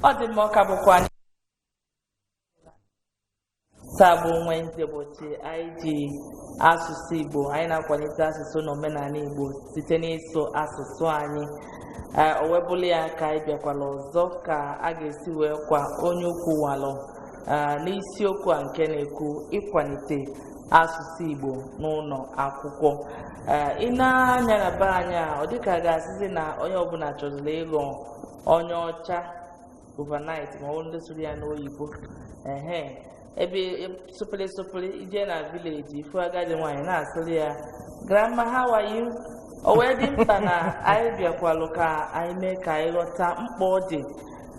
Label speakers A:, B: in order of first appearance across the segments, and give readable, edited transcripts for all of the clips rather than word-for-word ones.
A: Ọ dị mma. Ọ ka bụkwa taa bụ Wednesday, ụbọchị anyị ji asụsụ Igbo. Anyị na-akwalite asụsụ na omenala Igbo site n'ịsụ asụsụ anyị. Ee, o wee bụrụ ya ka anyị bịakwala ọzọ ka a ga-esi wee kwa onye ukwu walụ, ee, n'isiokwu a nke na-ekwu ịkwalite asụsụ Igbo n'ụlọ akwụkwọ. Ee, ị na-anya na be anyị a, ọ dịka a ga-asịzi na onye ọbụla chọziri ịghọ onye ọcha overnight, ma ọ bụrụ ndị sụrụ ya n'oyibo. Ehe, ebe sụpịrị sụpịrị ije na village, ifu agadi nwaanyị na-asụrụ ya, "Grandma, how are you?" O wee dị mkpa na anyị bịakwalụ ka anyị mee ka anyị ghọta mkpa ọ dị,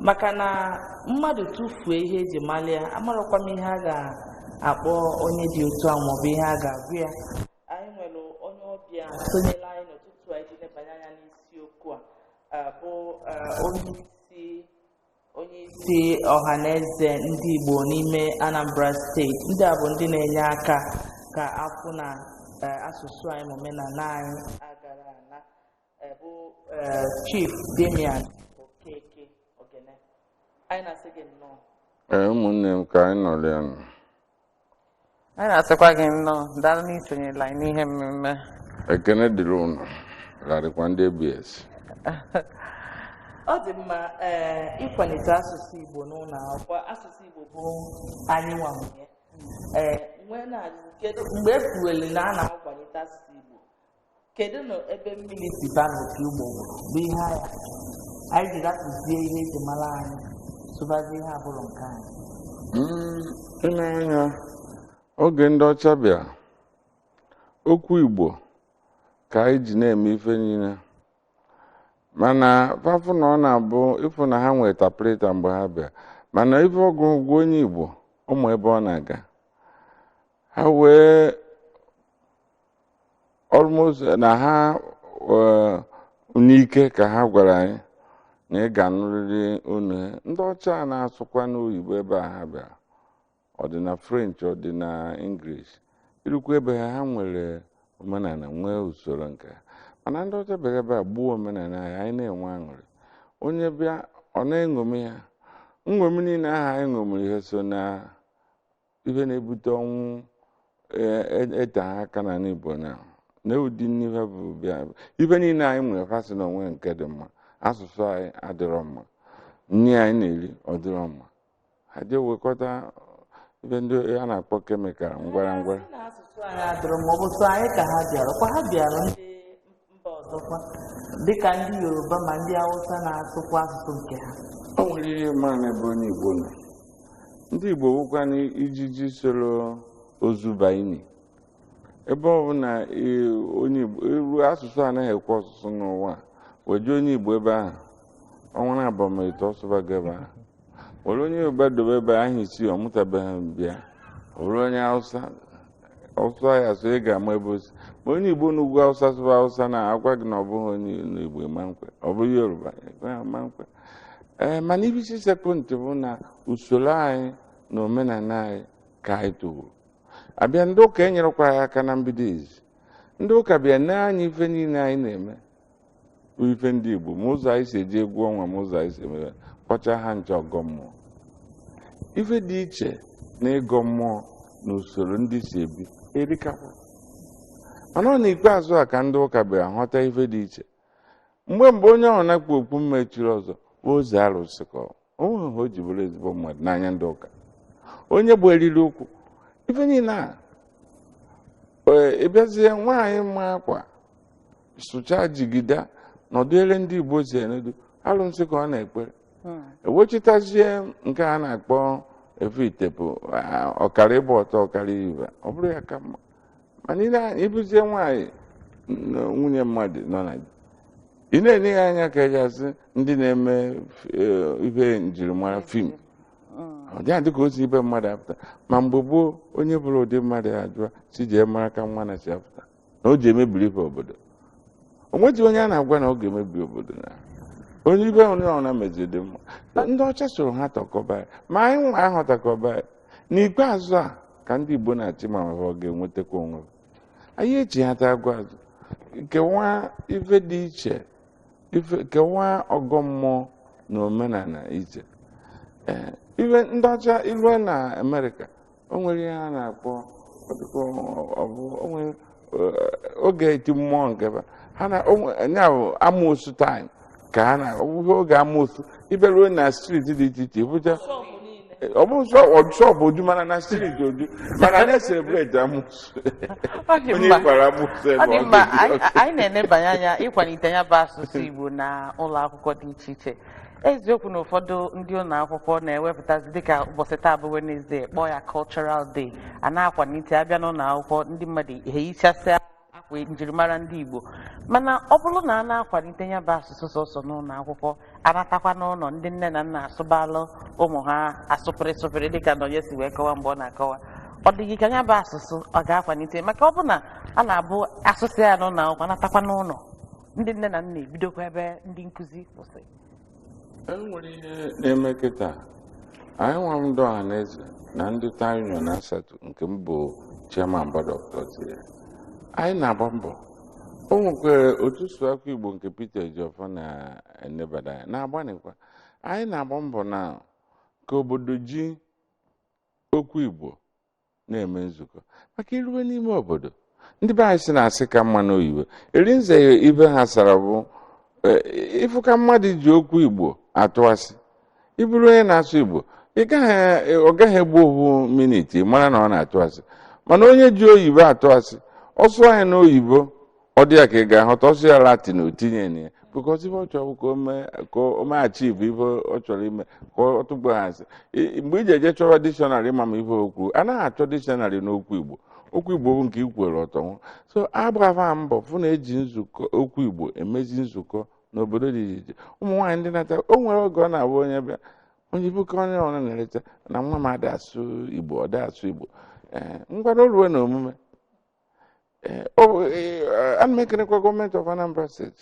A: maka na mmadụ tụfuo ihe eji mali ya, amarọkwa m ihe a ga-akpọ onye dị otu a maọbụ ihe a ga-agụ ya. Anyị nwere onye ọbịa sonyere anyị n'ụtụtụ a iji lebanye anya n'isiokwu a, bụ onye isi Ọhaneze Ndị Igbo n'ime Anambra Steeti. Ndị a bụ ndị na-enye aka ka afụ na asụsụ anyị ma omenala anyị agara ana, bụ Chief Damian Okeke Ogene. Anyị na-asị gị nnọọ.
B: Ee, ụmụnne m, ka anyị nọrọ ya nọ.
C: Anyị na-asịkwa gị nnọọ, daalụ n'isonyela anyị n'ihe mmemme.
B: Ekene dịrị ụnụ, gharịkwa ndị ABS.
A: Ọ dị mma. Ee, ịkwalite asụsụ Igbo n'ụlọ akwụkwọ, asụsụ Igbo bụ anyị nwa nwe ya. Ee, nwee na-ajụ, kedu mgbe e kwuwere na a na-akwalite asụsụ Igbo, kedu na ebe mmiri si ba n'opi ụgbọgụrụ bụ ihe anya anyị ji rapụzie ihe eji mara anyị, sụbazie ihe abụrụ nke anyị?
B: Ị na-anya oge ndị ọcha bịa, okwu Igbo ka anyị ji na-eme ife niile, mana fafụ na ọ na-abụ ịfụ na ha nwere interpreter mgbe ha bịa, mana ife ọgụ ụgwọ onye Igbo ụmụ ebe ọ na-aga, ha wee almost na ha n'ike ka ha gwara anyị na ị ga-anụrịrị onu ha. Ndị ọcha a na-asụkwa n'oyibo ebe a ha bịara, ọ dị na French, ọ dị na English, irukwa ebe ha, ha nwere omenala, nwee usoro nke ha. Mana ndị ọcha bịara ebe a gbuo omenala anyị. Anyị na-enwe aṅụrị, onye bịa ọ na-eṅomi ha. Nṅomi niile ahụ anyị ṅomiri ihe so na ihe na-ebute ọnwụ ete ha aka n'ala Igbo na ụdị n'ihe bụ bịa ife niile anyị nwere fasị na onwe nke dị mma. Asụsụ anyị adịrọ mma, nri anyị na-eri ọ dịrọ mma. Ha jee wekọta ife ndị a na-akpọ chemical ngwara ngwara.
A: Asị na asụsụ anyị adịrọ ma ọ bụ sọ anyị ka ha bịara kwa, ha bịara ndị mba ọzọkwa, dịka ndị Yoruba ma ndị Hausa na-asụkwa asụsụ nke ha.
B: O nwere ihe mma n'ebe onye Igbo nọ. Ndị Igbo bụkwana ijiji soro ozu baini ebe ọ bụ na onye Igbo eru asụsụ anaghị ekwe ọsụsụ n'ụwa a, weje onye Igbo ebe ahụ ọnwa na abụọ ma ite ọsụbago ebe ahụ, were onye Yoruba dobe ebe ahụ isii, ọ mụtabeghị bịa. Ọ bụrụ onye Hausa ọsụ ya so ị ga-ama ebe o si. Ma onye Igbo n'ugwu Hausa sụba Hausa na-agwa gị na ọ bụghị onye Igbo ma nkwe, ọ bụghị Yoruba ekwe ma nkwe. Ee, mana ife isi sekpụ ntị bụ na usoro anyị na omenala anyị ka anyị towuru abịa. Ndị ụka enyerekwa anyị aka na mbido izi. Ndị ụka bịa nee anyị, ife niile anyị na-eme bụ ife ndị Igbo, ma ụzọ anyị si eji egwu ọnwa, ma ụzọ anyị si eme, kpọcha ha nche ọgọ mmụọ. Ife dị iche na ịgọ mmụọ na usoro ndị si ebi erikakwa. Mana ọ n'ikpeazụ a ka ndị ụka bịara ghọta ife dị iche. Mgbe mgbe onye ahụ na-akpụ okpu mmechiri ọzọ bụ ụzọ arụsị ka ọ onweghị ha o ji bụrụ ezigbo mmadụ n'anya ndị ụka. Onye bụ eriri ụkwụ ife niile a, ee, ịbịazie nwaanyị ma akwa sụchaa jigida nọdụ ele ndị Igbo si enedu arụsị ka ọ na-ekpere, ewechitazie nke a na-akpọ efe itepụ ọkara ịgba ọtọ, ọkara ibe ọ bụrụ ya ka mma. Mana ị ịbụzie nwaanyị nwunye mmadụ nọ na di, ị na-enye ya anya ka eji asị ndị na-eme ihe njirimara film, ọ dịghị adị ka o si ibe mmadụ apụta. Ma mgbe gboo, onye bụrụ ụdị mmadụ ya ajụa si jee mara ka nwa na si apụta na o ji emebiri ife obodo. O nweghị onye a na-agwa na ọ ga-emebi obodo na onye ibe onye ọna meziri dị mma. Ndị ọcha soro ha tọkọba ya, ma anyị nwa aghọtakọba ya. N'ikpeazụ a ka ndị Igbo na-achị ma ha ọ ga-enwetakwa onwe ha. Anyị echighata agwa azụ, kewaa ife dị iche, ife kewaa ọgọ mmụọ na omenala iche. Ee, ibe ndị ọcha ilue na Amerịka, o nwere ihe a na-akpọ ọ dịka ọ bụ o nwere oge eti mmụọ nke ba ha na ya bụ amoosu time ka ha na ọ bụghị oge amoosu. Ịbịaruo na street dị iche iche, ịbụcha ọ bụ shop oju, mana na street oju, mana na-ecelebrate amoosu.
C: Ọ dị
B: Onye
C: mma.
B: kwara amoosu ebe
C: Ọ dị
B: ọ
C: mma.
B: ga-eji
C: Anyị na-enebanye anya ịkwalite ya bụ asụsụ Igbo na ụlọ akwụkwọ dị iche iche. Eziokwu na ụfọdụ ndị ụlọ akwụkwọ na-ewepụtazi dịka ụbọchị taa bụ Wednesday, kpọọ ya Cultural Day, a na-akwalite abịa n'ụlọ akwụkwọ, ndị mmadụ ehichasịa akwa njirimara ndị Igbo. Mana ọ bụrụ na a na-akwalite ya bụ asụsụ sọsọ n'ụlọ akwụkwọ, anatakwa n'ụlọ, ndị nne na nna asụbalụ ụmụ ha asụpịrị sụpịrị, dịka Nonye si wee kọwa mgbe ọ na-akọwa, ọ dịghị ka ya bụ asụsụ ọ ga-akwalite. Maka ọ bụ na a na-abụ asụsụ ya n'ụlọ akwụkwọ, anatakwa n'ụlọ, ndị nne na nna ebidokwa ebe ndị nkụzi kwụsị.
B: E nwere ihe na-eme kịta. Anyị nwa ndị ọha na eze na ndị town union asatọ, nke m bụ chairman board of trustees, anyị na-agba mbọ. O nwekwara otu sụakwa Igbo nke Peter Ejiofor na-enebada anya na-agbanịkwa. Anyị na-agba mbọ na ka obodo ji okwu Igbo na-eme nzukọ, maka iruwe n'ime obodo, ndị be anyị si na-asị ka mma n'oyibo erinze ibe ha sara bụ ịfụ ka mmadụ ji okwu Igbo atụ asị. Ịbụrụ onye na-asụ Igbo, ị gaghị, ọ gaghị egbu ohu minute mara na ọ na-atụ asị. Mana onye ji oyibo atụ asị, ọsụ anyị n'oyibo, ọ dị ya ka ị ga-aghọta. Ọsụ ya Latin, o tinye na ya, because ife ọ chọrọ bụ ka o mee achieve ife ọ chọrọ ime, ka ọ tụgbo ha asị. Mgbe iji eje chọwa dictionary ma ife okwu, anaghị achọ dictionary n'okwu Igbo. Okwu Igbo bụ nke ikwere ọtọ nwụ. So agbava mbọ fụ na eji nzukọ okwu Igbo emezi nzukọ n'obodo dị iche iche. Ụmụ nwaanyị ndị nata, o nwere oge ọ na-abụ onye bịa, onye ibu ka onye ọrụ na-eleta na nwa m ada asụ Igbo, ọ da asụ Igbo. Ee, ngwado ruo na omume. Ee, ana m ekenekwa gọọmenti of Anambra State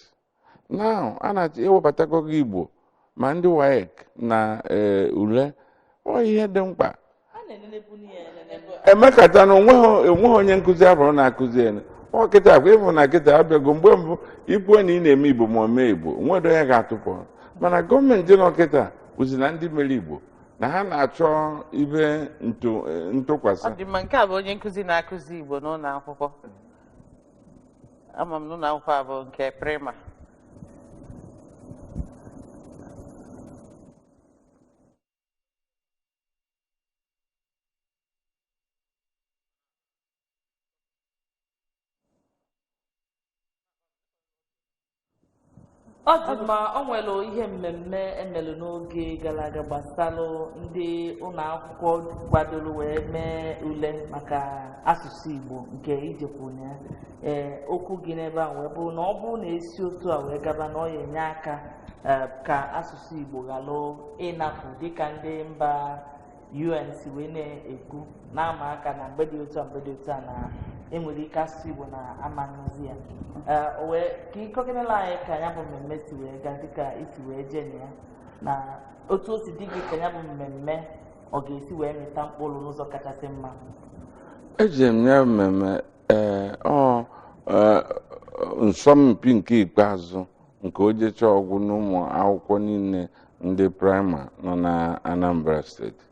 B: now a na-ewebatago gị Igbo ma ndị WAEC na ule. Ọ ihe dị mkpa.
A: A na-enenebunu ya enenebe.
B: Emekata na onweghị onye nkụzi abụrụ na-akụzi elu ọ kịta kwa ịfụ na kịta abịago. Mgbe mbụ, ikwuo na ị na-eme Igbo ma o mee Igbo, onwedo onye ga-atụpụ. Mana gọọmenti nọ kịta bụzi na ndị mere Igbo na ha na-achọ ibe ntụkwasị.
C: Ọ dị mma. Nke a bụ onye nkụzi na-akụzi Igbo n'ụlọ akwụkwọ. Ama m n'ụlọ akwụkwọ a bụ nke prima.
A: Ọ dị mma. O nwere ihe mmemme emelụ n'oge gara aga gbasalụ ndị ụlọ akwụkwọ kwadoro wee mee ule maka asụsụ Igbo nke ijekwu na ya. Ee, okwu gị n'ebe a wee bụrụ na ọ bụrụ na esi otu a wee gaba, na ọ ya enye aka ka asụsụ Igbo ghalụ ịnapụ, dịka ndị mba UN si wee na-ekwu na-ama aka na mgbe dị otu a, mgbe dị otu a, na enwere ike asụsụ Igbo na ama nụzi ya. Ee, o wee ka ịkọkenela anyị ka ya bụ mmemme si wee gaa, dịka isi wee jee na ya, na otu o si dị gị ka ya bụ mmemme ọ ga-esi wee mịta mkpụrụ n'ụzọ kachasị mma.
B: Eji m ya mmemme, ee, ọ nsọmpi nke ikpeazụ nke ojecha ọgwụ n'ụmụ akwụkwọ niile ndị prima nọ na Anambra Steeti.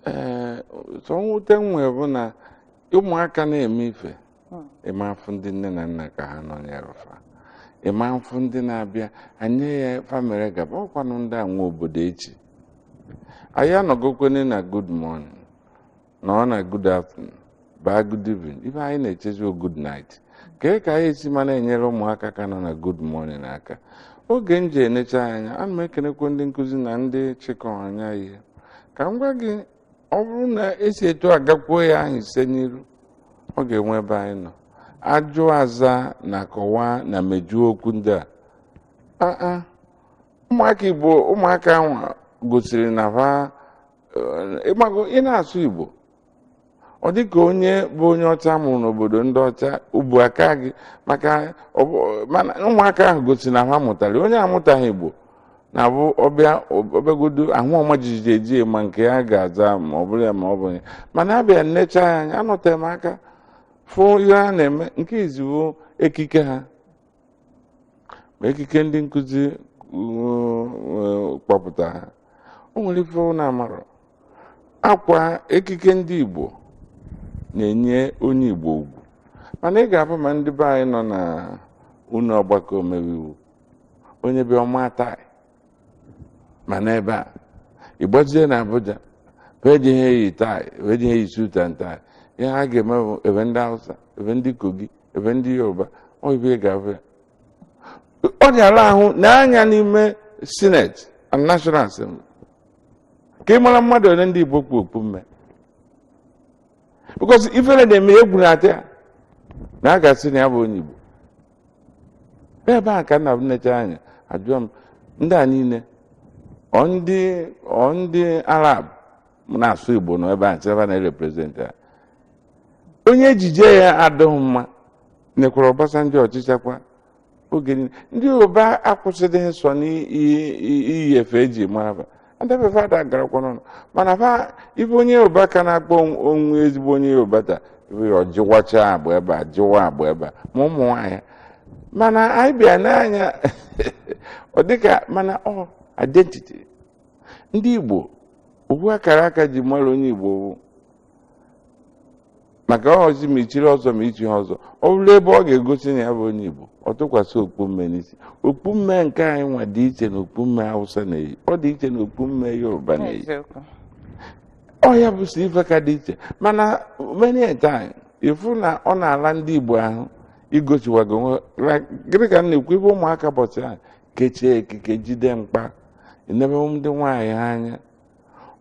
B: Ee, sọ mwute m nwere bụ na ụmụaka na-eme ife, ịma afụ ndị nne na nna ka ha nọnyere fa, ịma afụ ndị na-abịa anyị ya famere gaba. Ọkwanụ ndị a nwe obodo echi. Anyị anọgokwene na good morning, nọ na good afternoon, baa good evening. Ife anyị na-echezi o good night. Kee ka anyị esi mana enyere ụmụaka ka nọ na good morning aka? Oge m ji enecha anya, ana m ekenekwa ndị nkụzi na ndị chịkọ anya ihe. Ka m gwa gị, ọ bụrụ na esi etu agakwuo ya ahụ ise n'iru, ọ ga-enwe ebe anyị nọ ajụ aza na kọwaa na mejuo okwu ndị a. Aa, ụmụaka Igbo, ụmụaka ahụ gosiri na ha ịgbago ị na-asụ Igbo, ọ dị ka onye bụ onye ọcha mụrụ n'obodo ndị ọcha ubu aka gị maka mana ụmụaka ahụ gosiri na ha mụtara. Onye amụtaghị Igbo na-abụ ọbịa ọbịagodo ahụ ọma jijiji eji ma nke ya ga-aza ma ọ bụrụ ya ma ọ bụghị. Mana abịa nnecha ya anya, anọtere m aka fụ ihe a na-eme. Nke izugbo ekike ha, ma ekike ndị nkụzi kpọpụta ha, O nwere ife ọ na-amarọ. Akwa ekike ndị Igbo na-enye onye Igbo ugwu, mana ị ga-afụ ma ndị be anyị nọ na ụlọ ọgbakọ omebe iwu, onye bịa ọma tie, mana ebe a ịgbazie na Abuja, ejighị eyi tie, ejighị eyi suit and tie. Ihe ha ga-eme bụ ebe ndị Hausa, ebe ndị Kogi, ebe ndị Yoruba. Ọ ibe ị ga-afụ ya, ọ dị ala ahụ n'anya n'ime Senate and National Assembly, ka ị mara mmadụ ole ndị Igbo kpu okpu mme, because ifere na-eme, egwu na-ata ya na a ga-asị na ya bụ onye Igbo. Ebe a ka nna m necha anya, ajụọ m ndị a niile, ọ ndị Arab na-asụ Igbo nọ ebe a, sị na-represent ya. Onye ejije ya adịghị mma nekwara Obasanjo ọchịchakwa oge niile. Ndị Yoruba akwụsịdịghị sọ n'iyi efe eji mara fa, ndị fada garakwa n'ụlọ, mana fa ife onye Yoruba ka na-akpọ onwe ezigbo onye Yoruba taa, ife ya ọjịwacha agba ebe a, jịwa agba ebe a, ma ụmụ nwaanyị. Mana anyị bịa n'anya, ọ dịka, mana ọ identity ndị Igbo, okwu akara aka ji mara onye Igbo bụ maka ọzi ma ichiri ọzọ ma ichi ha ọzọ. Ọ bụrụ ebe ọ ga-egosi na ya bụ onye Igbo, ọ tụkwasị okpu mme n'isi. Okpu mme nke anyị nwa dị iche na okpu mme Hausa na-eyi, ọ dị iche na okpu mme Yoruba na-eyi. Ọ ya bụ so ife ka dị iche. Mana many a time, ịfụ na ọ na-ala ndị Igbo ahụ igosiwago onwe. Like, gịnị ka m na-ekwu? Ife ụmụaka bọchị ahụ kechie ekike, jide mkpa, enebe ndị nwaanyị ha anya.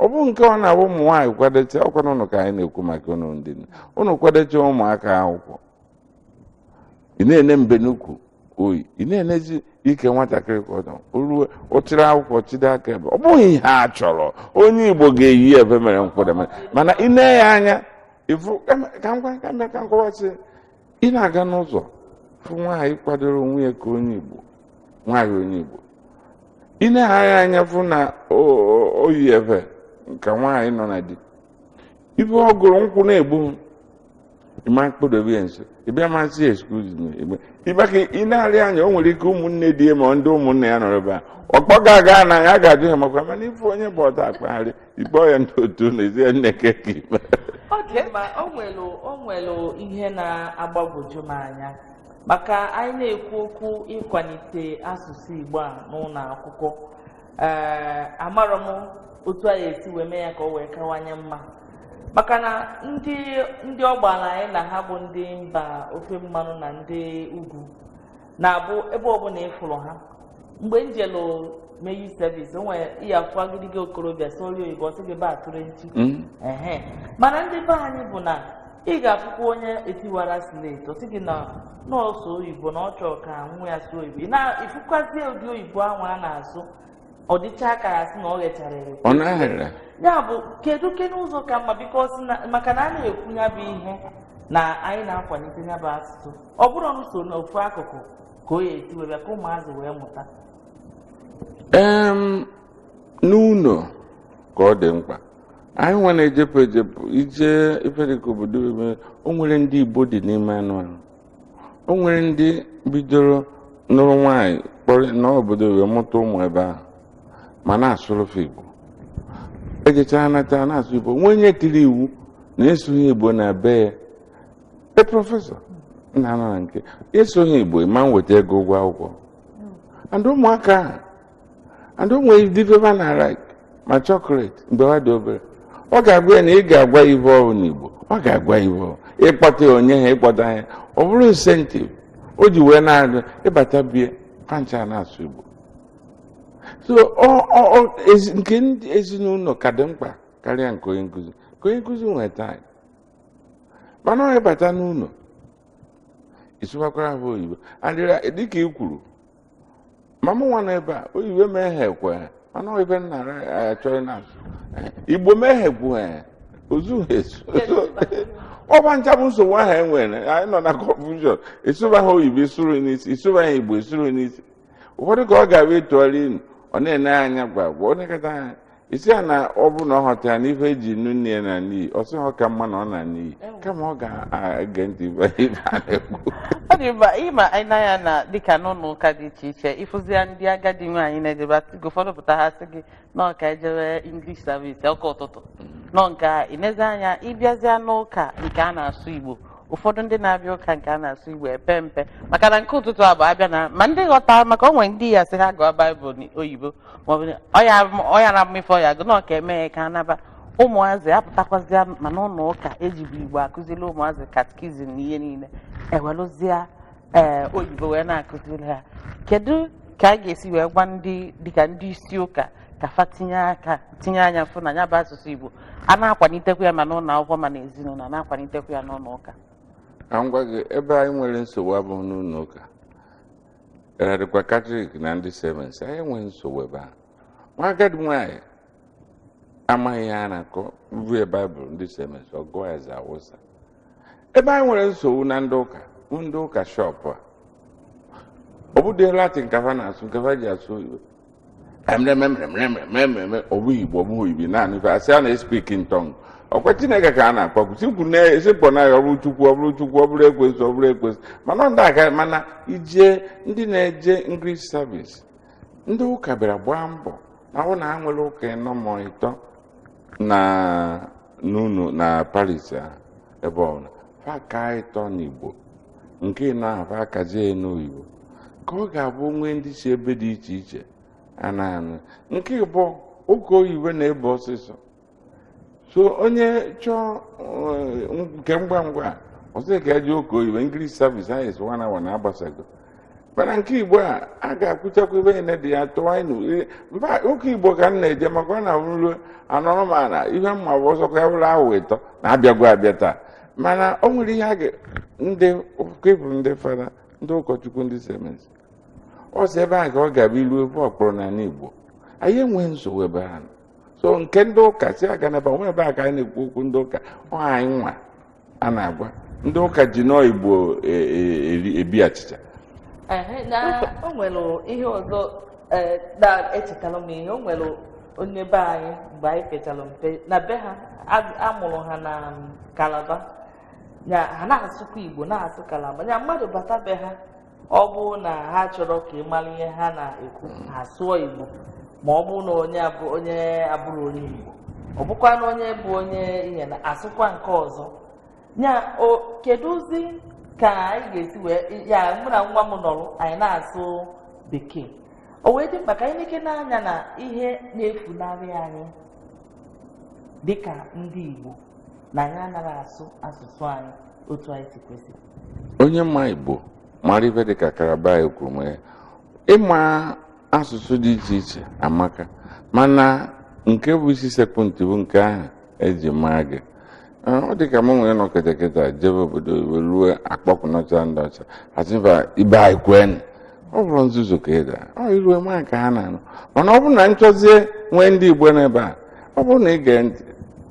B: Ọ bụ nke ọ na-abụ ụmụ nwaanyị kwadocha ọkwa n'ụlọ ka anyị na-ekwu maka ụnụ ndị nne. Ụnụ kwadocha ụmụaka akwụkwọ, ị na-ene mbe n'ukwu oyi, ị na-enezi ike nwatakịrị ka ọ nọ. O ruo, o chịrị akwụkwọ chide aka ebe ọ bụghị ihe a chọrọ. Onye Igbo ga-eyi ebe mere nkwụdebe, mana ị nee ya anya, ịfụ ka m gwa ka m bịa ka m kọwasị. Ị na-aga n'ụzọ, fụ nwaanyị kwadoro onwe ya ka onye Igbo, nwaanyị onye Igbo, ị na-agha anya fụ na o yi efe ka nwaanyị nọ na di. Ife ọ gụrụ nkwụ na-egbu m, ịma mkpụdobe ya nso, ị bịa masị, "Excuse me." Ịba ka ị na-arị anya, o nwere ike ụmụnne di ya ma ndị ụmụnne ya nọrọ ebe a, ọkpọ ga-aga na ya ga-ajụ ha makwa. Mana ife onye bụ ọta akpagharị, ikpọ ya ndị otu na ezi ya nne keke ikpe.
A: Ọ dị mma. O nwere ihe na-agbagwoju m anya, maka anyị na-ekwu okwu ịkwalite asụsụ Igbo a n'ụlọ akwụkwọ. Ee, amarọ m otu anyị esi wee mee ya ka ọ wee kawanye mma, maka na ndị ọgbara anyị na ha bụ ndị mba ofe mmanụ na ndị ugwu na-abụ ebe ọbụla ịfụrụ ha. Mgbe m jelu mee youth service, o nwere ihe afụ agịdịgị okorobịa sọrọ oyibo, ọsị gị ba atụrụ nchi. Ehe, mana ndị be anyị bụ na ị ga-afụkwa onye etiwara slate, ọ sị gị na nọọsụ oyibo na ọ chọrọ ka nwa ya sụọ oyibo. Ị na-ifụkwazie ụdị oyibo ahụ a na-asụ, ọ dịcha ka ya sị na ọ ghechara eghe.
B: Ọ na-ahịrị.
A: Ya bụ, kedu kedu ụzọ ka mma? Bikos maka na a na-ekwu ya bụ ihe na anyị na-akwalite ya bụ asụsụ, ọ bụrụ nso n'ofu akụkụ ka o ya esi wee bịa ka ụmụazị wee mụta.
B: N'ụlọ ka ọ dị mkpa. Anyị nwa na-ejepụ ejepụ ije ife dịka obodo ebe o nwere ndị Igbo dị n'ime anụ ahụ, o nwere ndị bidoro nụrụ nwaanyị kpọrọ n'obodo wee mụta ụmụ ebe ahụ, ma na-asụrụfe Igbo, ejechara nata na-asụ Igbo. Nwe onye tiri iwu na esụghị Igbo na be ya. E professor nna nọ na nke esụghị Igbo ma m weta ego ụgwọ akwụkwọ and ụmụaka ahụ and o nwere ndị ife ha na like ma chocolate mgbe ha dị obere. Ọ ga-agwa ya na ị ga-agwa ya ife ọrụ n'Igbo, ọ ga-agwa ya ife ọrụ. Ịkpọta ya, onye ha ịkpọta ya, ọ bụrụ incentive o ji wee na-agụ ịbata bie pancha na-asụ Igbo. So ọ nke ndị ezinụlọ ka dị mkpa karịa nke onye nkụzi, ka onye nkụzi nwere time, mana ọ ịbata n'ụlọ, ịsụbakwara ha oyibo. And dịka ị kwuru, mama nwa nọ ebe a, oyibo mee ha ekwe ha, mana ọ ibe nna achọghị na-asụ Igbo mee ha ekwu ha ozu ha esu. Ọba ncha bụ nsogbu ahụ e nwere. Anyị nọ na confusion. Ịsụba ha oyibo, ịsụrụ n'isi; ịsụba ha Igbo, ịsụrụ n'isi. Ụfọdụ ka ọ ga-abịa ịtụgharị inu, ọ na-ene anya gwa gwa, ọ na-eketa anya. Isi ya na ọ bụrụ na ọ ghọtara na ife eji nụ nne ya na n'iyi, ọ sị ọ ka mma na ọ na n'iyi kama ọ ga-ege ntị ife a na-ekwu.
C: Ọ dị mkpa ịma anyị n'anya na dịka n'ụlọ ụka dị iche iche, ịfụzia ndị agadi nwaanyị na-ejebe, asị gị ụfọdụ pụta, ha sị gị nọọ ka ejebe English service ọka ụtụtụ nọ nke a. Inezi anya, ịbịazịa n'ụka nke a na-asụ Igbo, ụfọdụ ndị na-abịa ụka nke a na-asụ Igbo epe mpe, maka na nke ụtụtụ a bụ abịa na ma ndị ghọta, maka o nwere ndị ya sị ha gụọ Baịbụl n'oyibo maọbụ ọya na mmefe ọya gụ nọ ka emeghe ka anaba ụmụazị apụtakwazịa. Ma n'ụlọ ụka ejibu Igbo akụziri ụmụazị catechism na ihe niile, ewelụzịa ee oyibo wee na-akụziri ha. Kedu ka a ga-esi wee gwa ndị dịka ndị isi ụka ka fa tinye aka, tinye anya fụ na ya bụ asụsụ Igbo a na-akwalitekwa ya ma n'ụlọ akwụkwọ ma n'ezinụlọ, a na-akwalitekwa ya n'ụlọ ụka?
B: Ka m gwa gị, ebe anyị nwere nsogbu abụghị n'ụlọ ụka dịkwa Katọlik na ndị CMS. Anyị enweghị nsogbu ebe ahụ. Nwa agadi nwaanyị amaghị ihe a na-akọ vue Baịbụl ndị CMS, ọgụ eze awụsa. Ebe anyị nwere nsogbu na ndị ụka bụ ndị ụka shop a. Ọ bụdị Latin ka fa na-asụ, nke fa ji asụ oyibo emrememremremremreme. Ọ bụghị Igbo, ọ bụghị Igbo naanị ife asị a na-speak in tongue. Ọkwa Chineke ka a na-akpọkwu sikwu na-esipụ na ya, ọ bụrụ Chukwu, ọ bụrụ Chukwu, ọ bụrụ ekwensu, ọ bụrụ ekwensu. Mana ndị aka mana ije ndị na-eje English service, ndị ụka bịara gbaa mbọ na hụ na ha nwere ụka ịnọ ma ịtọ na n'unu na Paris ahụ, ebe ọbụla fa ka ịtọ n'Igbo, nke ịnọ ahụ fa kazie n'oyibo, ka ọ ga-abụ nwee ndị si ebe dị iche iche a na-anụ. Nke ịbụ ụka oyibo na-ebe ọsịsọ, so onye chọọ nke ngwa ngwa ọsị ka eji ụka oyibo English service anyị esi one hour na-agbasago. Mana nke Igbo a, a ga-akwụchakwa ebe niile dị ya tụọ anyị mba ụka Igbo ka m na-eje, maka ọ na-abụrụ anọrọ m ana ihe mma bụ ọsọ ka ya bụrụ ahụ ịtọ na-abịagwa abịa taa. Mana o nwere ihe a ga ndị kebụl, ndị fada, ndị ụkọchukwu, ndị CMS, ọ sị ebe ahụ ka ọ ga-abịa ilu ebe ọkpọrọ n'ala Igbo. Anyị enweghị nsogbu ebe ahụ. So nke ndị ụka si aga n'ebe onwe ebe a ka anyị na-ekwu okwu ndị ụka ọ anyị nwa a na-agwa ndị ụka ji nọọ Igbo ebi achịcha.
A: Ehe, na o nwere ihe ọzọ na-echetara m ihe. O nwere onye be anyị mgbe anyị pechara mpe na be ha, amụrụ ha na Kalaba ya, ha na-asụkwa Igbo, na-asụ Kalaba ya. Mmadụ bata be ha, ọ bụ na ha chọrọ ka ị mara ihe ha na-ekwu, ha sụọ Igbo. Ma ọ bụ na onye onye abụrụ onye Igbo, ọ bụkwa na onye bụ onye ihe na-asụkwa nke ọzọ ya. O kedụzi ka anyị ga-esi wee ya mụ na nwa m nọrọ, anyị na-asụ Bekee, o wee dị mkpa ka anyị neke n'anya na ihe na-efunarị anyị dịka ndị Igbo na anyị anaghị asụ asụsụ anyị otu anyị si kwesị.
B: Onye ma Igbo mara ife dịka Karaba kwuru ma ya ịma asụsụ dị iche iche amaka, mana nke bụ isi sekpụ ntị bụ nke ahụ eji maa gị. Ọ dị ka m nwere nọ kịta jebe obodo oyibo ruo akpọpụnọcha ndị ọcha asịba ibe anyị kwen. Ọ bụrụ nzuzu ka ịda ọ irue ma nke ha na-anụ. Mana ọ bụrụ na nchọzie nwee ndị Igbo n'ebe a, ọ bụrụ na ị gee ntị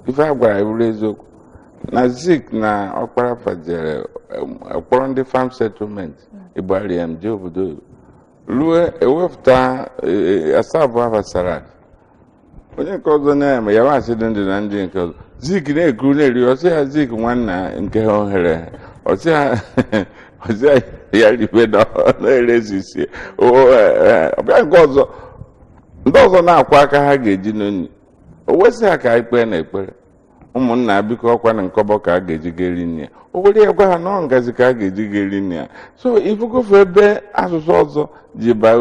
B: ife a gwara ya bụrụ eziokwu na Zik na Ọkpara fajere kpọrọ ndị farm settlement Igbariam jee obodo oyibo ruo ewepụta asaa abụọ afa salad, onye nke ọzọ na-eme yabasị dị ndụ na ndị nke ọzọ. Zik na-ekuru na-eri, ọsị ya Zik nwanna nke ha ohere, ọsị ya ọsị ya ya ribe na ọ na-erezisi ọbịa nke ọzọ. Ndị ọzọ na-akwa aka ha ga-eji n'onyi o wesị ha ka anyị kpee na ekpere ụmụnna, biko, ọkwa na nkọbọ ka a ga-eji ga-eri nri ya. O were ya gwa ha nọọ ngazi ka a ga-eji ga-eri nri ya. So ifugofu ebe asụsụ ọzọ ji ba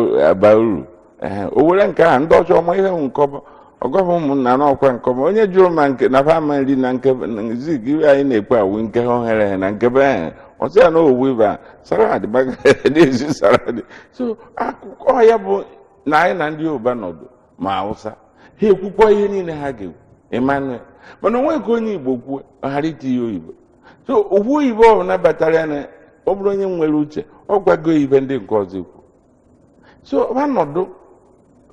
B: uru. Ee, o were nke ahụ ndị ọchọ ọma ihe nkọbọ ọgọfụ ụmụnna n'ọkwa nkọbọ. Onye jụrụ ma nke na fa ama nri na nke na Zik iwe anyị na-ekwe awụ nke ha ohere ha na nke be ha, ọsị ya na owu ibe a salad na-esi salad. So akụkọ ya bụ na anyị na ndị Yoruba nọdụ ma Hausa, ha ekwukwa ihe niile ha ga-ekwu, Emmanuel, mana onwe ka onye Igbo kwuo ọ ghara itinye oyibo. So okwu oyibo ọbụla batara ya na ọ bụrụ onye nwere uche, ọ gwago ibe ndị nke ọzọ ekwu. So ha nọdụ,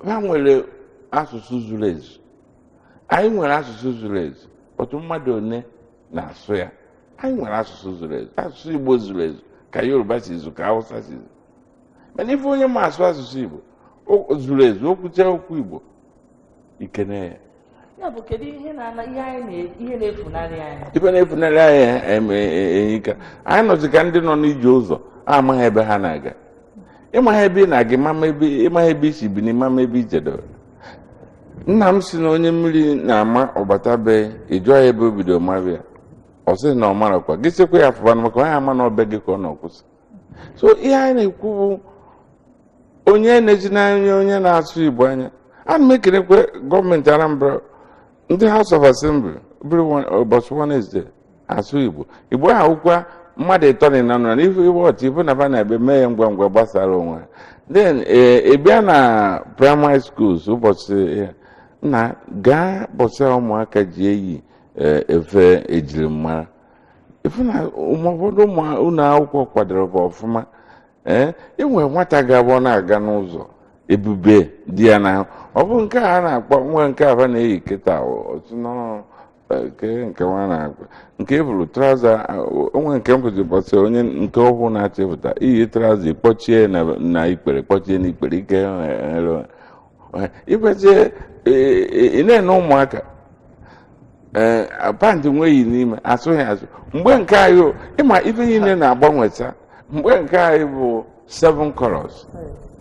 B: ha nwere asụsụ zuru ezu. Anyị nwere asụsụ zuru ezu, otu mmadụ one na-asụ ya. Anyị nwere asụsụ zuru ezu, asụsụ Igbo zuru ezu ka Yoruba si zu, ka Hausa si zu. Mana ife onye ma asụ asụsụ Igbo zuru ezu, okwucha okwu Igbo ikene ya.
A: Ya bụ, kedu ihe na ihe anyị ihe na-efunarị anyị?
B: Ife na-efunarị anyị enyika anyị nọzi ka ndị nọ n'ije ụzọ amaghị ebe ha na-aga. Ịmaghị ebe ị na-aga, ịmama ebe, ịmaghị ebe isi bi na ịmama ebe ijedoro. Nna m si na onye mmiri na-ama ọgbata be, ị jụọ ya ebe o bido mara ya, ọ sị na ọ marakwa gị, sịkwa ya fụba maka onye ama na ọbe gị ka ọ nọ kwụsị. So ihe anyị na-ekwu bụ onye na-eji n'anya onye na-asụ Igbo anya. Ana m ekelekwe gọọmenti Anambra, ndị House of Assembly bụrụ ụbọchị Wednesday asụ Igbo. Igbo ahụ kwa mmadụ ịtọ na ịnọ na ife iwe ọchị ife na fa na-ebe mee ya ngwa ngwa gbasara onwe ha. Then ị bịa na primary schools ụbọchị ya, na gaa bọsị ụmụaka ji eyi efe ejirimara, ife na ụfọdụ ụmụ ụlọ akwụkwọ kwadoro ọfụma. Ee, inwe nwata ga-abụ ọ na-aga n'ụzọ, ebube dị ya n'ahụ. Ọ bụ nke a na-akpọ nwa nke aba na-eyi kịta otu nọ nke nke nwa na-akpọ nke e buru trouser onwe nke m bụzi bọsị onye nke ọhụụ na-achọ ịpụta iyi trouser kpọchie na ikpere, kpọchie na ikpere ike ikwezie. Ị na-ene ụmụaka ee pant nweghị n'ime asụghị asụ. Mgbe nke anyị ịma ife niile na-agbanwecha. Mgbe nke anyị bụ seven colors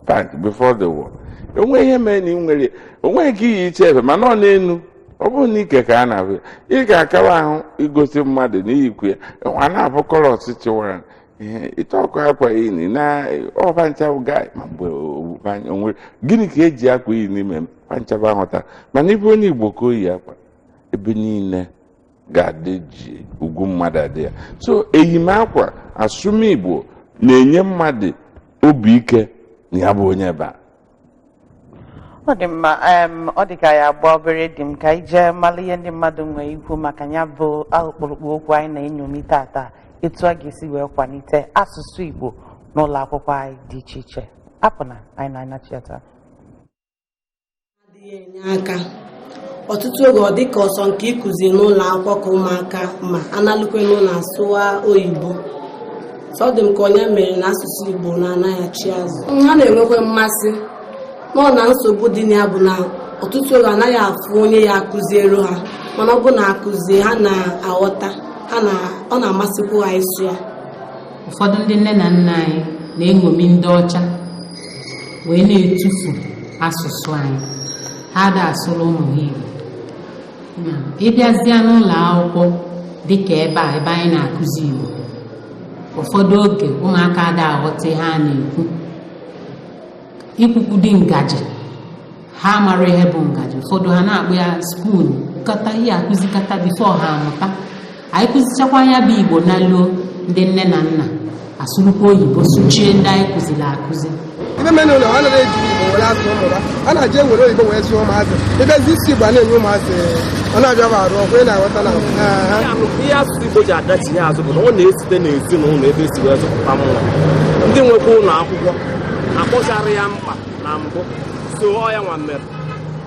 B: pant before the war, onwe ihe mere na ị nwere onweghị ka iyi iche efe, mana ọ n'enu ọ bụrụ na ike ka a na-abụ ya, ị ga-akawa ahụ igosi mmadụ na iyikwu ya. A na-abụ colors chịwara ihe ịchọ ọkụ akwa iyi na ọbancha ga ma mgbe onwere gịnị ka eji akwa iyi n'ime panchaba ahụta. Mana ibe onye Igbo ka oyi akwa ebe niile ga-adị ji ugwu mmadụ adị ya. So eyime akwa asụmigbo na-enye mmadụ obi ike na ya bụ onye ebe a.
C: Ọ dị mma. Ọ dị ka ya agba obere dị m ka anyị jee mara ihe ndị mmadụ nwee ikwu maka ya bụ ọkpụrụkpụ okwu anyị na-enyomi tata, etu a ga-esi wee kwalite asụsụ Igbo n'ụlọ akwụkwọ anyị dị iche iche. Apụna, anyị na-anachiata.
D: Adịghị enye aka. Ọtụtụ oge ọ dịka ọsọ nke ịkụzi n'ụlọ akwụkwọ ka ụmụaka ma analụkwe n'ụlọ asụwa oyibo. Sọ dị m ka onye mere na asụsụ Igbo na-anaghachi azụ. Ha na-enwekwa mmasị nọ na nsogbu dị na ya bụ na ọtụtụ oge anaghị afụ onye ya akụziere ha, mana ọ bụ na akụzie, ha na-aghọta, ha na ọ na-amasịkwa ha ịsụ ya.
E: Ụfọdụ ndị nne na nna anyị na-eṅomi ndị ọcha wee na-etufu asụsụ anyị. Ha ada asụrụ ụmụ ha Igbo. Na ịbịazịa n'ụlọ akwụkwọ dịka ebe a, ebe anyị na-akụzi Igbo, ụfọdụ oge ụmụaka ada aghọta ihe a na-ekwu. Ikwukwudi ngaji, ha mara ihe bụ ngaji, ụfọdụ ha na-akpụ ya spoon. Kata ihe akụzikata before ha amụta. Anyị kụzichakwa ya bụ Igbo na luo, ndị nne na nna asụrụkwa oyibo sụchie ndị anyị kụziri akụzi.
F: Ibe mere ụlọ ha anaghị eji Igbo were azụ ụmụ ha, a na-aji ewere oyibo wee zụọ ụmụazị. Ịbịazi isi Igbo a na-enye ụmụazị, ọ na-abịa bụ arụ ọkwa ị na-aghọta na ha.
G: Ihe asụsụ Igbo ji adachi azụ bụ na ọ na-esite n'ezinụlọ ebe esi wee zụpụta nwa. Ndị nwekwa ụlọ akwụkwọ akpọchara ya mkpa na mbụ, so ọ ya nwa mere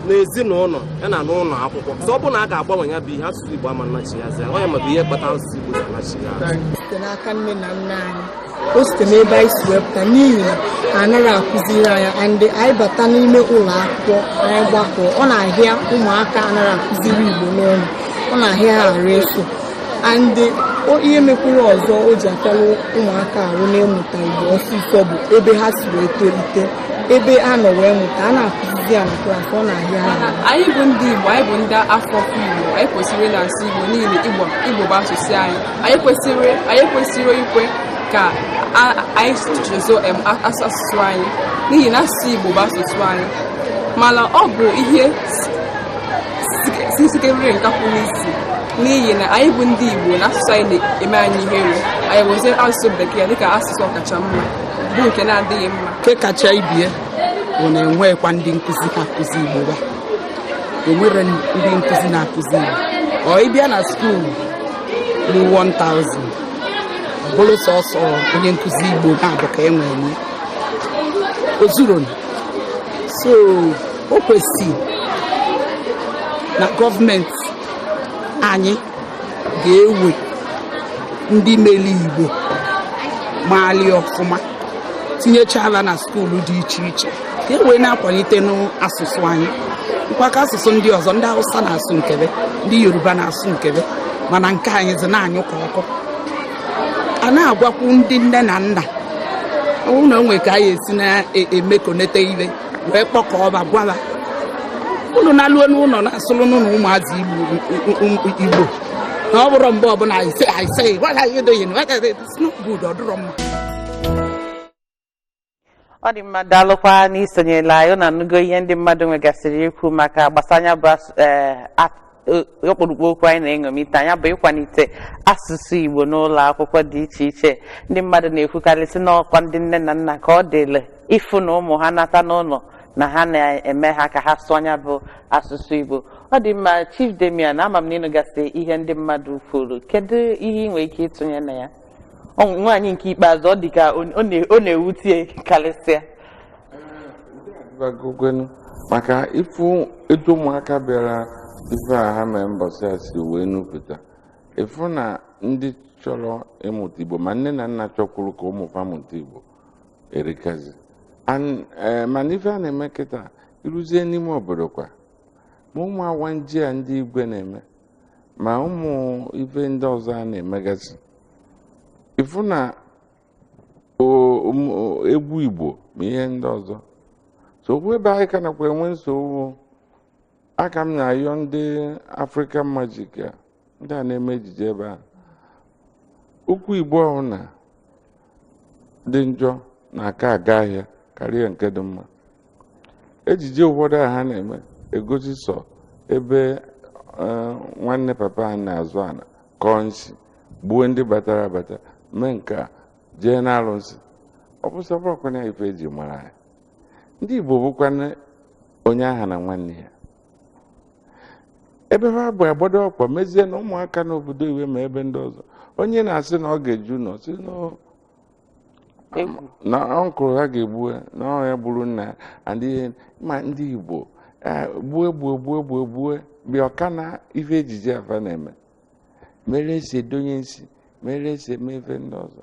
G: n'ezinụlọ ya na n'ụlọ akwụkwọ. So ọ bụ na a ga-agbanwe ya bụ ihe, asụsụ Igbo ama nnachi ya azụ. Ọ ya maka ihe kpatara asụsụ Igbo ji anachi ya azụ.
H: Site n'aka nne na nna anyị, o site n'ebe anyị si wepụta, n'ihi na ha anaghị akụziri anyị. And anyị bata n'ime ụlọ akwụkwọ, anyị gbakọ, ọ na-ahịa ụmụaka anaghị akụziri Igbo n'ụlọ, ọ na-ahịa ha arụ eso. And ihe mekwuru ọzọ o ji apịalụ ụmụaka arụ n'ịmụta Igbo ọsịsọ bụ ebe ha si wee tolite, ebe a nọ wee mụta. A na-akụzizi ya na class, ọ na-ahịa ha arụ.
I: Anyị bụ ndị Igbo, anyị bụ ndị afọ Igbo, anyị kwesịrị ị na-asụ Igbo n'ihi na Igbo bụ asụsụ anyị. Anyị kwesịrị ikwe ka anyị chezo asụsụ anyị, n'ihi na asụsụ Igbo bụ asụsụ anyị. Mana ọ bụ ihe sikarịrị nkapụ n'isi, n'ihi na anyị bụ ndị Igbo na asụsụ anyị na-eme anyị ihere. Anyị wezie asụsụ bekee dịka asụsụ ọkacha mma, bụ nke na-adịghị mma.
J: Nke kacha ibie bụ na enweghịkwa ndị nkụzi na-akụzi Igbo ba. Enwere ndị nkụzi na-akụzi Igbo. Ọ ịbịa na school bụ 1000, ọ bụrụ sọsọ onye nkụzi Igbo na-abụ ka e nwere ya, o zuru. So o kwesị na gọọmenti anyị ga-ewe ndị meli Igbo maali ọfụma, tinyechala na school dị iche iche ka e wee na-akwalite n'asụsụ anyị. Nkwa ka asụsụ ndị ọzọ, ndị Hausa na-asụ nkebe, ndị Yoruba na-asụ nkebe, mana nke anyị zi na-anyụ ka ọkụ. A na-agwakwu ndị nne na nna, ọ bụrụ na o nwere ka anyị esi na-emekonete ibe wee kpọkọọba, gwaba unu na-alụọ n'ụlọ, na-asụrụ n'ụlọ ụmụazị Igbo, na ọ bụrụ mgbe ọbụla I say, I say, what are you doing? What are you? It's not good. Ọ dịrọ mma.
C: Ọ dị mma, daalụkwa n'isonyela anyị. Na anụgo ihe ndị mmadụ nwegasịrị ikwu maka gbasanya bụ ọkpụrụkpụ okwu anyị na-eṅomi taa, ya bụ ịkwalite asụsụ Igbo n'ụlọ akwụkwọ dị iche iche. Ndị mmadụ na-ekwukarịsị n'ọkwa ndị nne na nna ka ọ dịle ịfụ na ụmụ ha nata n'ụlọ na ha na-eme ha ka ha sụọ anya bụ asụsụ Igbo. Ọ dị mma. Chief Damian, ama m na ịnụgasị ihe ndị mmadụ kwuru. Kedu ihe ị nwere ike ịtụnye na ya? Nwaanyị nke ikpeazụ, ọ dị ka ọ na-ewute karịsịa.
B: Agụgwenu maka ịfụ etu ụmụaka bịara ife a ha mee mbọsị a si wee nupụta, ịfụ na ndị chọrọ ịmụta Igbo, ma nne na nna chọkwuru ka ụmụ fa mụta Igbo erikazi. Mana ife a na-eme kịta, ịrụzie n'ime obodo kwa, ma ụmụ awanji a ndị igwe na-eme, ma ụmụ ife ndị ọzọ a na-emegasị, ịfụ na egwu Igbo ma ihe ndị ọzọ. So okwu ebe anyị ka nakwa enwe nsogbu, aka m na-ayọ ndị African Magic a, ndị a na-eme ejije ebe a, okwu Igbo ọbụla dị njọ na-aka aga ahịa karịa nke dị mma. Ejije ụfọdụ a ha na-eme egosi sọ ebe nwanne papa ha na-azụ ana, kọọ nsị, gbuo ndị batara abata, mee nke a, jee n'arụsị. Ọ bụ sọ bụrụkwana ife eji mara anyị ndị Igbo bụkwana onye agha na nwanne ya ebe ha bụ agbado ọkwa mezie na ụmụaka n'obodo iwe ma ebe ndị ọzọ. Onye na-asị na ọ ga-eju nọ si
C: Egwu.
B: na ọnkụl ha ga-egbu ya, na ọ ya gburu nna ya and ihe ma ndị Igbo gbuo gbuo gbuo gbuo gbuo bịa ọka na ife ejije afa na-eme mere esi edonye nsi, mere esi eme ife ndị ọzọ.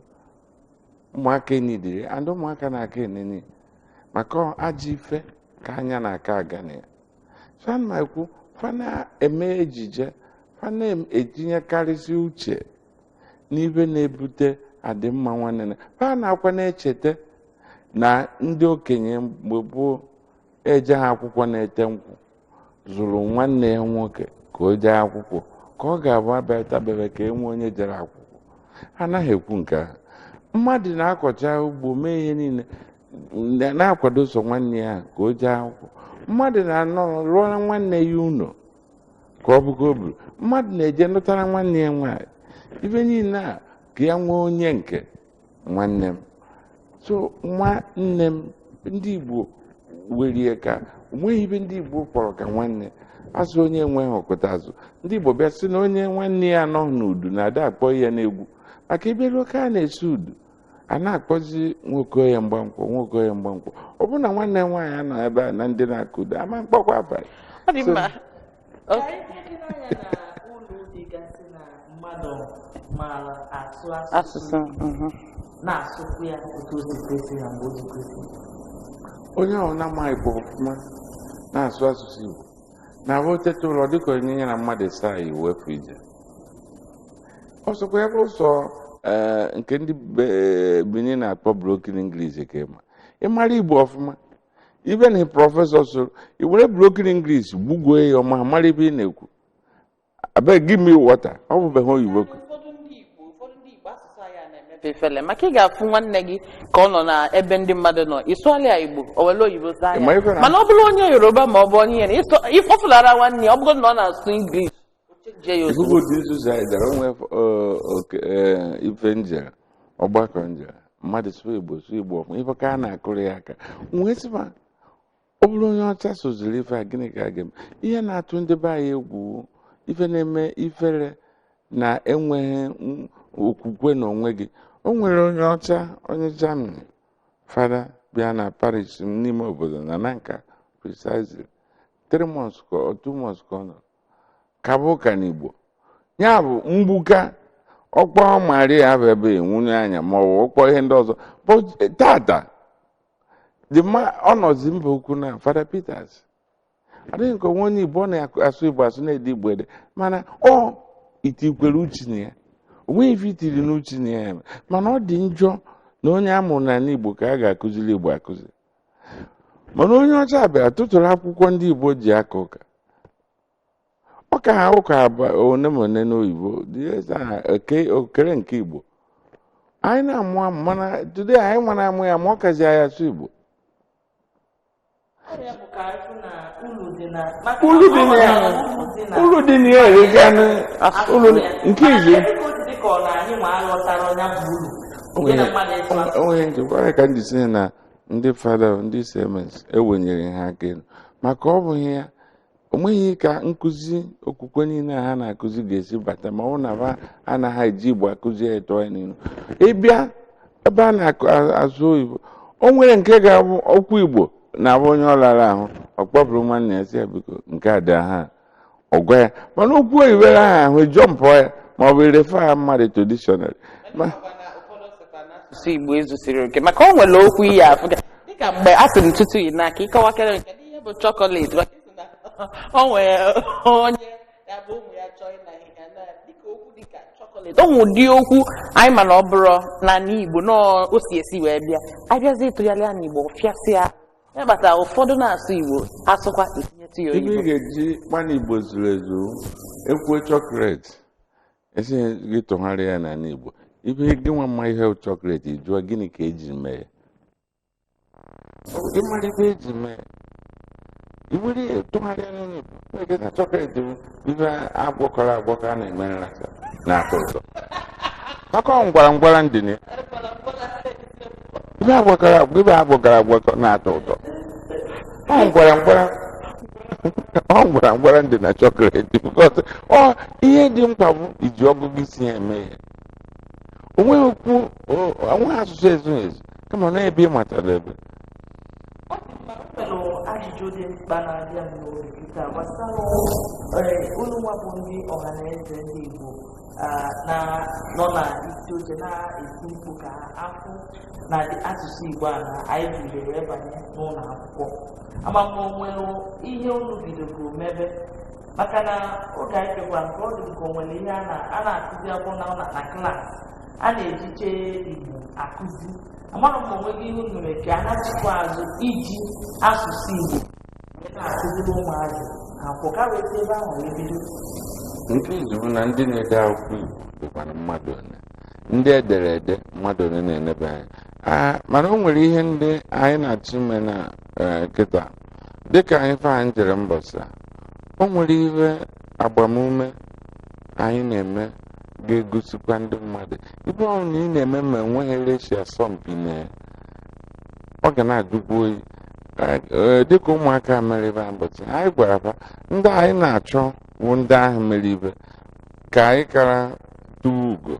B: Ụmụaka enidiri and ụmụaka na-aka enene maka ọ ajọ ife ka anya na-aka aga na ya. So ana m ekwu, fa na-eme ejije, fa na-etinyekarịsị uche n'ife na-ebute adịmma nwanne na fa na-akwa na-echeta na ndị okenye mgbe gboo eje ha akwụkwọ na-ete nkwụ zụrụ nwanne ya nwoke ka o jee akwụkwọ, ka ọ ga-abụ abịatabebe ka e nwee onye jere akwụkwọ. Anaghị ekwu nke ahụ. Mmadụ na-akọcha ugbo, mee ihe niile, na-akwado so nwanne ya ka o jee akwụkwọ. Mmadụ na-anọ rụọra nwanne ya ụlọ ka ọ bụ ka o buru. Mmadụ na-eje nụtara nwanne ya nwaanyị, ife niile a ka ya nwee onye nke nwanne m. So nwanne m, ndị Igbo werie ka onweghị ibe ndị Igbo kpọrọ ka nwanne asụ. Onye enweghị ọkụta azụ, ndị Igbo bịa sị na onye nwanne ya anọghị n'udu na-ada akpọ ya n'egwu, maka ebe ka a na-esi udu a na-akpọzi nwoke ya mgbankwọ, nwoke ya mgbankwọ. Ọ bụrụ na nwanne m nwaanyị anọ ebe a na ndị na-akụ udu ama mkpọkwa abalị.
C: Ọ dị mma.
A: Ka anyị tinye anya na ụlọ dịgasị na mmadụ maara asụ asụsụ
C: asụsụ
A: na-asụkwu ya otu o si kwesị na mgbe o ji kwesị.
B: Onye ahụ na-ama Igbo ọfụma na-asụ asụsụ Igbo na-abụ teta ụlọ dịka onye ya na mmadụ saa iwefu ije. Ọsọkwa ya bụrụ sọ nke ndị Benin na-akpọ broken English ka ịma ịmara Igbo ọfụma, ibe na professor soro i were broken English gbugwee ya ọma, mara ebe ị na-ekwu, abeg give me water, ọ bụbeghị oyibo.
C: Ụfọdụ ndị Igbo asụsụ anyị a na-emepe efele, maka ị ga-afụ nwanne gị ka ọ nọ na ebe ndị mmadụ nọ, ịsụọla ya Igbo, o were oyibo zaa
B: Ị ma
C: ya.
B: ife na-
C: Mana ọ bụrụ onye Yoruba ma ọ bụ onye ihe na ịfọfụlara nwanne ya, ọ bụrụ na ọ na-asụ English, o chenjie ya ozugbo.
B: Ikuku dị nzuzu anyị dara onwe oke ife njere ọgbakọ njere mmadụ sụọ Igbo, sụọ Igbo ọfụma, ife ka a na-akụrụ ya aka nwee sị ma ọ bụrụ onye ọcha soziri ife a, gịnị ka a ga-eme? Ihe na-atụ ndị be anyị egwu, ife na-eme ifere na enweghị okwukwe n'onwe gị. O nwere onye ọcha, onye Germany, fada bịa na Paris m n'ime obodo na Nanka precisely, 3 months ka ọ 2 months ka ọ nọ ka bụ ụka n'Igbo ya bụ mgbuka ọkpọ Maria bụ ebe enwunye anya ma ọ bụ ọkpọ ihe ndị ọzọ. But tata the ma ọ nọzi mba ukwu na Fada Peters Adịghị nke onwe onye Igbo ọ na-asụ Igbo asụ na-ede Igbo ede, mana ọ itikwere uche na ya, o nweghị ife itiri n'uche na ya eme. Mana ọ dị njọ na onye a mụrụ n'ala Igbo ka a ga-akụziri Igbo akụzi, mana onye ọcha bịara tụtụrụ akwụkwọ ndị Igbo ji aka ụka ọ ka ha ụka one ma one n'oyibo okere nke Igbo anyị na-amụ amụ, mana today anyị nwa na-amụ ya ma ọ kazi anyị asụ Igbo. Uru dị na ya, uru dị na ya eriganụ uru nke izi. Onwe njikwa ya ka m ji sị na ndị fada, ndị CMS ewenyere ha aka elu, maka ọ bụghị ya o nweghị ka nkụzi okwukwe niile ha na-akụzi ga-esi bata ma ọ bụ na ha anaghị eji Igbo akụzi ya eto ya n'ihu. Ịbịa ebe a na-azụ oyibo, o nwere nke ga-abụ okwu Igbo na-abụ onye ọ lara ahụ ọ kpọpụrụ nwanne ya sị ya biko nke a dị aha ọ gwa ya, mana okwu oyibo ahụ ahụ jọmpụ ya ma ọ bụ refa ya mmadụ to dictionary.
C: Asụsụ Igbo ezusiri oke maka o nwere okwu iyi afụ dịka mgbe a sịrị ntụtụ yi n'aka ịkọwakere nke ihe bụ chocolate, o nwere onye ya bụ ụmụ ya chọọ ịna ihe na dịka okwu dịka chocolate, o nwere ụdị okwu anyị ma na ọ bụrụ na Igbo na o si esi wee bịa abịazi ịtụgharị ya n'Igbo fịasịa ya kpatara ụfọdụ na-asụ Igbo asụkwa etinyetụ ya
B: oyibo. Ibe ị ga-eji mmanụ Igbo zuru ezu ekwuo chocolate esi gị tụgharịa ya n'ala Igbo, ibe gị nwa mma ihe chocolate jụọ gịnị ka eji mee ya, gị mara ibe eji mee iwere tụgharịa n'ala Igbo na chocolate bụ ibe agwọkọrọ agwọkọ a na-eme nracha na-atọ ụtọ maka ọ ngwara ngwara ndị na ibe agwọkọrọ agwọ ibe agwọkọrọ agwọkọ na-atọ ụtọ ọ ngwara ngwara ọ ngwara ngwara ndị na chocolate because ọ ihe dị mkpa bụ iji ọgụgụ isi ya eme ya. Onweghị okwu, onweghị asụsụ ezughị ezu, kama na ebe ị matara ebe.
A: Ọ dị mma, o nwere ajụjụ dị mkpa na-abịa m n'obi kịta gbasara unu nwa bụ ndị ọha na eze ndị Igbo na nọ na isi oche na-eti mkpu ka afụ na asụsụ Igbo a na anyị bidoro wee banye n'ụlọ akwụkwọ. Ama m onwere ihe unu bidoro mebe, maka na oge anyị kekwa nke ọ dị nke onwere ihe a na-akụzi akwụkwọ na klaasị a na-ejiche Igbo akụzi. Amara m onwe gị ihe unu mere ka a na-achịkwa azụ iji asụsụ Igbo wee na-akụziri ụmụazị akwụkwọ ka wee si ebe ahụ wee bido.
B: Nke izu na ndị na-ede akwụkwọ Igbo dịkwana mmadụ one, ndị edere ede mmadụ one na-enebe anya, mana o nwere ihe ndị anyị na-achọ ime na kịta dịka anyị fa anyị jere mbọsị a, o nwere ihe agbamume anyị na-eme ga-egosikwa ndị mmadụ ibe ọ na ị na-eme ma enweghị resi asọmpi na ya, ọ ga na-ajụkwa oyi. Dịka ụmụaka mere ibe mbọsị anyị gwara fa ndị anyị na-achọ bụ ndị ahụ mere ibe ka anyị kara tụọ ugo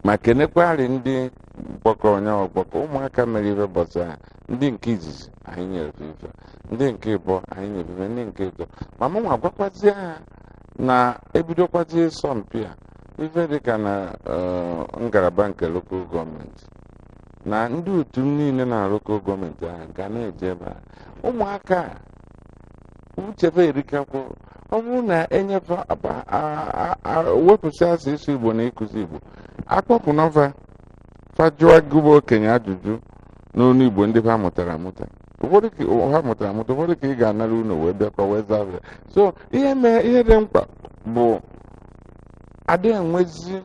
B: ma kenekwarị ndị mkpọkọ onye ọgbakọ ụmụaka mere ibe mbọsị ahụ. Ndị nke izizi anyị nyere ife, ndị nke ịbụọ anyị nyere ife, ndị nke ịtọ, ma mụnwa gwakwazie ha na ebidokwazie ịsọmpi a ife dịka na ngalaba nke lokal gọọmenti na ndị otu m niile na lokal gọọmenti ahụ ga na-eje ebe a. Ụmụaka uchefe erikakwa, ọ bụrụ na enyefe wepụsị asụ ịsụ Igbo na ịkụzi Igbo, akpọpụ n'ọfa fajụọ gụba okenye ajụjụ n'onu Igbo ndị ha mụtara amụta, ụfọdụ ha mụtara amụta, ụfọdụ ka ị ga-anara unu wee bịakwa wee zaa ya. So ihe mee ihe dị mkpa bụ adị enwezi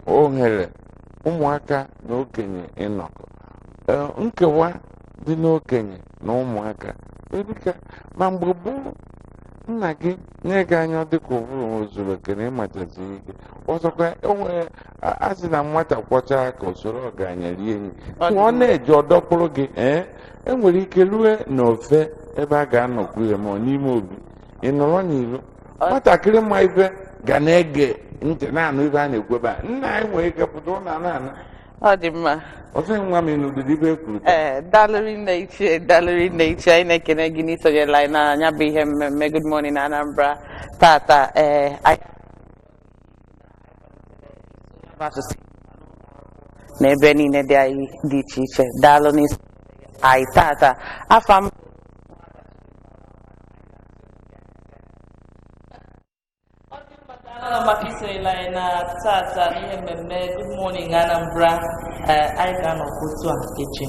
B: ohere ụmụaka na okenye ịnọkọ, nkewa dị n'okenye na ụmụaka erika. Ma mgbe gboo nna gị nye gị anya dịka ụbụrụ ozuru oke na ịmachazi ike, ọzọkwa onwere a sị na nwata kwọchaa ka usoro ọgaranya rie nri, ọ na-eji ọdọkpụrụ gị. Ee, enwere ike rue n'ofe ebe a ga-anọkwu ya ma ọ n'ime obi ị nọrọ n'iro, nwatakịrị ma ife ga na-ege ntị na-anụ ife a na-ekwu ebe a. Nna anyị nwere ike pụta ụlọ na-ana.
C: Ọ dị mma.
B: Ọsọ nwa m ịnụdịdị ibe ekwuru.
C: Ee, dalụrị nne ichie, dalụrị nne ichie, anyị na-ekene gị n'isonyere anyị na ya bụ ihe mmemme Good Morning Anambra tata. Ee, anyị asụsụ n'ebe niile dị anyị dị iche iche. Daalụ n'isi anyị tata. Afa m
A: Daalụ maka isonyere anyị na tata n'ihe mmemme Good Morning Anambra. Ee, anyị ga-anọkwa otu a echi.